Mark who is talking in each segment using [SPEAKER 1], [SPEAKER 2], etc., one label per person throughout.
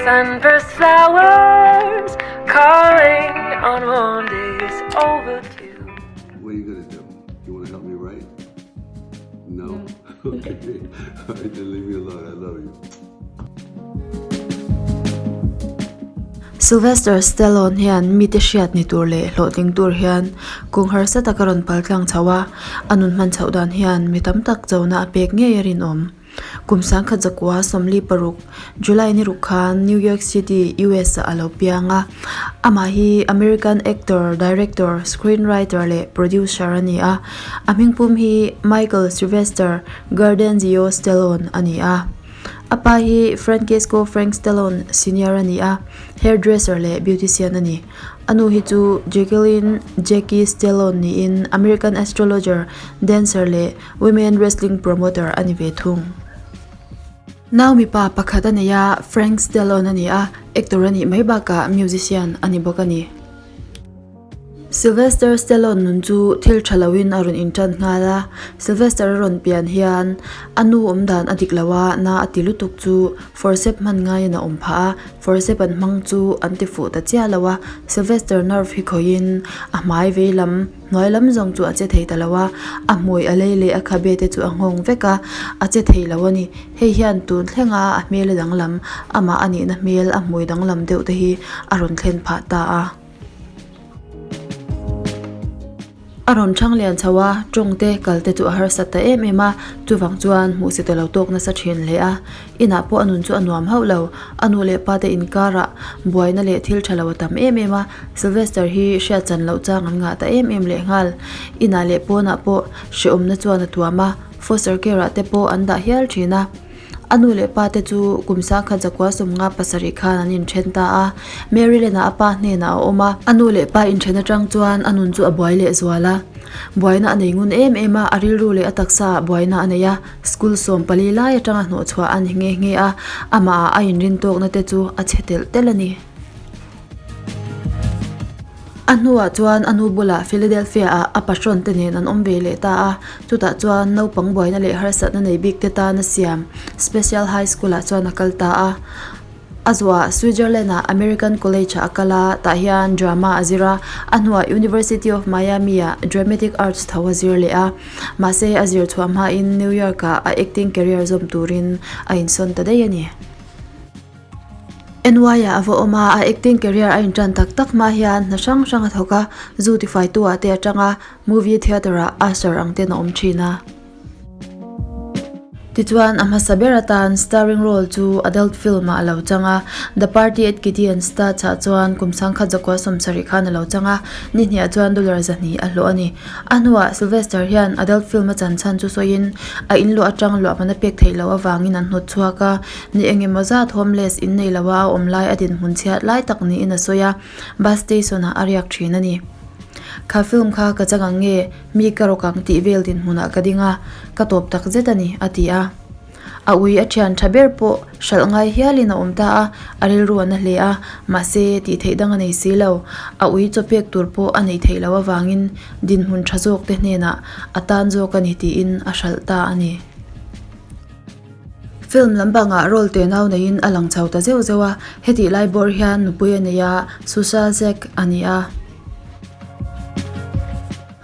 [SPEAKER 1] Sunburst flowers calling on warm days overdue.
[SPEAKER 2] What are you gonna do? You wanna help me write? No? Okay. All right, then leave me alone. I love you.
[SPEAKER 3] Sylvester Stallone hian mite hriat ni tur leh hlawhtling tur hian kawng harsa tak a rawn pal tlang chho a, a nun hman chhoh dan hian mi tam tak chona a pek ngei a rinawm. Kum sangkhat zakua 46, July ni ruk khan New York City, US ah a lo piang a. Amah hi American actor, director, screenwriter leh producer a ni a. A hmingpum hi Michael Sylvester Gardenzio Stallone a ni a. A pa hi Francesco Frank Stallone Senior a ni a, hairdresser leh beautician a ni. A nu hi chu Jacqueline Jackie Stallone niin American astrologer, dancer leh Women wrestling promoter a ni ve thung. Nau mipa pakhat a nei a, Frank Stallone a ni a, actor a nih mai bakah musician a ni bawk a ni. Sylvester Stallone nun chu thil tha loin a rawn intan nghal a, Sylvester a rawn pian hian a nu awm dan a dik lo a, na a ti lutuk chu forcep hman ngaiin a awm phah a, forcep an hmang chu an ti fuh ta chiah lo a, Sylvester nerve hi khawihin a hmai vei lam Hnuai lam zawng chu a che thei ta lo a, a hmui a lei leh a khabe te chu a nghawng vek a, a che thei lo a ni. Hei hian tun thlenga a hmel a danglam, amah a nihna hmel a hmui danglam deuh te hi a rawn thlen phah ta a. A rawn thang lian chho a, tawng te kal te chu a harsat ta em em a, chuvang chuan hmuhsit a lo tawk nasa thin hle a. Inah pawh a nun chu a nuam hauh lo. A nu leh pa te inkarah buaina leh thil tha lo a tam em em a, Sylvester hi hriat chan loh chang an ngah ta em em leh nghal. Inah leh pawnah pawh hrehawmna chuan a tuam a, foster care ah te pawh an dah hial thin a. A nu leh pa te chu kum sangkhat zakua 57 khan an inthen ta a, Maryland ah a pa hnenah a awm a. A nu leh pa inthen atang chuan a nun chu a buai leh zual a, buaina a nei ngun em em a, a rilru leh a taksa ah buaina a nei a. School 14 lai atanga hnawhchhuah a ni nghe nghe a, amah ah a inrin tawkna te chu a chhe telh telh a ni. A hnuah chuan a nu bulah Philadelphia ah a patron te nen an awm ve leh ta a, chutah chuan naupang buaina leh harsatna nei bik te tan a siam Special High School ah chuan a kal ta a. A zuah Switzerland ah American College ah a kal a, tah hian drama a zir a, a hnuah University of Miami ah Dramatic Arts tho a zir leh a. Mahse a zir chhuah hmain New York ah a acting career zawm turin a insawn ta daih a ni. NY ah a va awm a, a acting career a intan tak tak hma hian hna hrang hrang a thawk a, zu tifaitu ah te a tang a, movie theatre ah usher ang ten a awm thin a. Tichuan, a hmasa ber atan starring role chu adult film ah a lo chang a, The Party at Gideon's Stage ah chuan kum 1970 khan a lo chang a, ni hniah chuan dollar 200 a hlawh a ni. A hnuah Sylvester hian adult film a chan chhan chu sawiin a inluah atang luahman a pek theih loh avangin an hnawt chhuak a, ni engemaw zat homeless in nei loa a awm lai a dinhmun chhiat lai tak niin a sawi a, bus station ah a riak thin a ni. Kha film kha ka chang ang nge? Mi ka rawk ang tih vel dinhmunah ka ding a, ka tawp tak zet a ni, a ti a. A ui a thian tha ber pawh hralh ngai hialin a awm ta a, a rilru a na hle a, mahse tih theih dang a nei si lo. A ui chaw pek tur pawh a neih theih loh avangin dinhmun tha zawk te hnenah a tan zawk a ni tiin a hralh ta a ni. Film lampangah role te nau neiin a lang chho ta zeuh zeuh a, hetih lai bawr hian nupui a nei a, Susha Zack a ni a.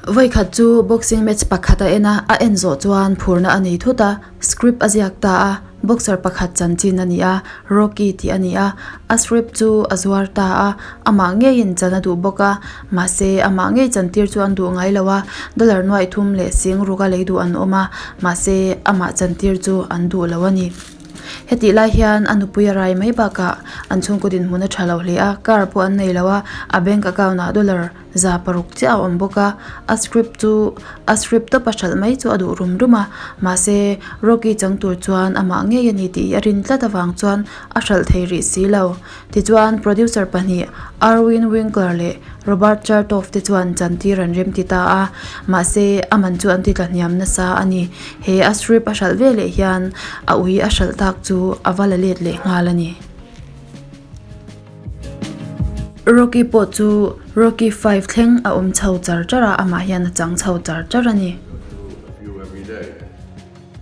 [SPEAKER 3] Vawikhat chu boxing match pakhat a en a, a en zawh chuan phurna a nei thut a, script a ziak ta a, boxer pakhat chanchin a ni a, Rocky tih a ni a, a script chu a zuar ta a, amah ngeiin chan a duh bawk a, mahse amah ngei chantir chu an duh ngai lo a, dollar nuaih thum leh sing ruk a lei duh an awm a, mahse amah chantir chu an duh lo a ni. Hetih lai hian a nupui a rai mai bakah an chhungkaw dinhmun a tha lo hle a, car pawh an nei lo a, a bank account ah dollar 600 chiah a awm bawk a, a script chu a script tawp a hralh mai chu a duh rum rum a, mahse Rocky chang tur chuan amah ngei a ni tih a rin tlat avang chuan a hralh thei rih si lo. Tichuan producer pahnih Irwin Winkler leh Robert Chertoff te chuan chantir an rem ti ta a, mahse a man chu an ti tla hniam nasa a ni. He a strip a hralh ve leh hian a ui a hralh tak chu a va la let leh nghal a ni. Rocky pawh chu Rocky Five thleng a awm chho char char a, amah hian a chang chho char char a ni.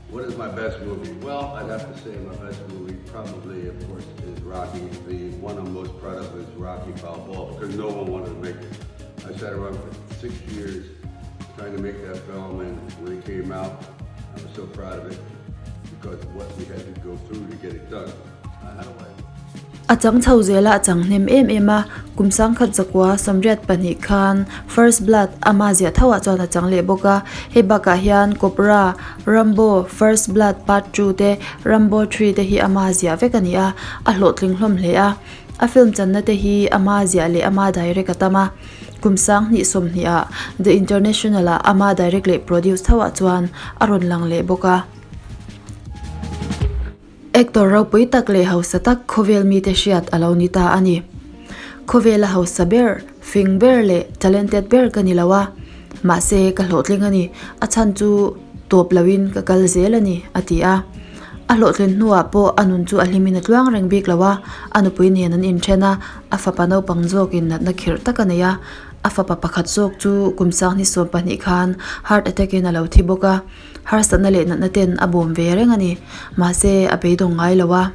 [SPEAKER 2] What is my best movie? Well, I'd have to say my best movie probably, of course, is Rocky. Rocky, the one I'm most proud of is Rocky Balboa because no one wanted to make it. I sat around for six years trying to make that film, and when it came out, I was so proud of it because what we had to go through to get it done. How do I
[SPEAKER 3] A chang chho zel a, a chang hnem em em a, kum 1982 khan First Blood ama ziah tho ah chuan a chang leh bawk a, hei bakah hian Cobra, Rambo, First Blood Part 2 te, Rambo 3 te hi ama ziah vek a ni a, a hlawhtling hlawm hle a. A film channa te hi ama ziah leh ama direct a tam a, kum 2020 ah The International ah ama direct leh produce tho ah chuan a rawn lang leh bawk a. Actor ropui tak leh hausa tak khawvel mite hriat a lo ni ta a ni. Khawvela hausa ber, fing ber leh talented ber ka ni lo a, mahse ka hlawhtling a ni, a chhan chu tawp loin ka kal zel a ni, a ti a. A hlawhtlin hnuah pawh a nun chu a hlimin a tluang reng bik lo a, a nupui nen an inthen a, a fapa naupang zawkin natna khirh tak a nei a, a fapa pakhat zawk chu kum 2012 khan heart attack in a lo thi bawk a. Harsatna leh natna ten a bawm ve reng a ni. Mahse, a beidawng ngai lo a.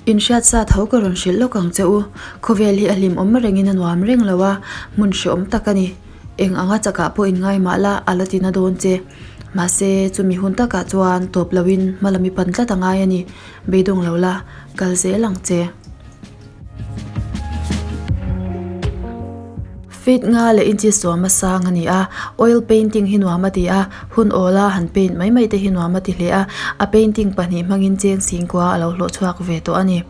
[SPEAKER 3] Inhriat sa tho ka rawn hrilh lawk ang che u. Khawvel hi a hlimawm rengin a nuam reng lo a, hmun hrehawm tak a ni. Eng anga chakah pawh inngai mah la, a la ti na dawn che. Mahse, chumi hun takah chuan tawp loin hma lam i pan tlat a ngai a ni. Beidawng lo la, kal zel ang che. Feet nga leh inchi suam a sang a ni a, oil painting hi nuam a ti a, hun awla han paint mai mai te hi nuam a ti hle a, a painting pahnih hmangin cheng singkua a lo hlawh chhuak ve tawh a ni.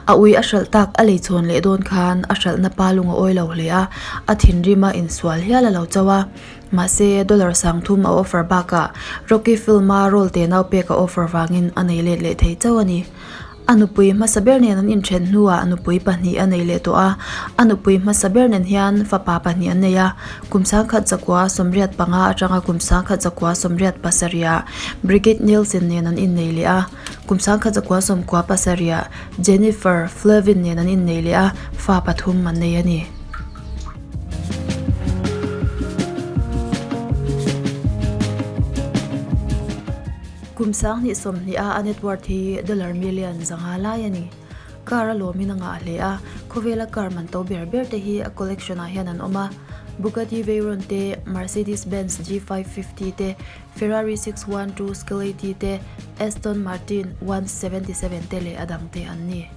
[SPEAKER 3] A ui a hralh tak a lei chhawn leh dawn khan a hralhna pa lung a awi lo hle a, a thinrim a insual hial a lo cho a, mahse dollar 3000 a offer bakah Rocky film a role te nau pek a offer vangin a nei let leh thei chauh a ni. A nupui hmasa ber nen an inthen hnuah nupui pahnih a nei leh tawh a, a nupui hmasa ber nen hian fapa pahnih an nei a, kum 1985 atanga kum 1987 ah Brigitte Nielsen nen an innei leh a, kum 1997 ah Jennifer Flavin nen an innei leh a, fa pathum an nei a ni. Kum 2020 a a net worth hi dollar million 500 lai a ni. Car a lawmin a ngah hle a, khawvela car man to ber ber te hi a collection ah hian an awm a. Bugatti Veyron te, Mercedes Benz G550 te, Ferrari 612 Scalati te, Aston Martin 177 te leh a dang te an ni.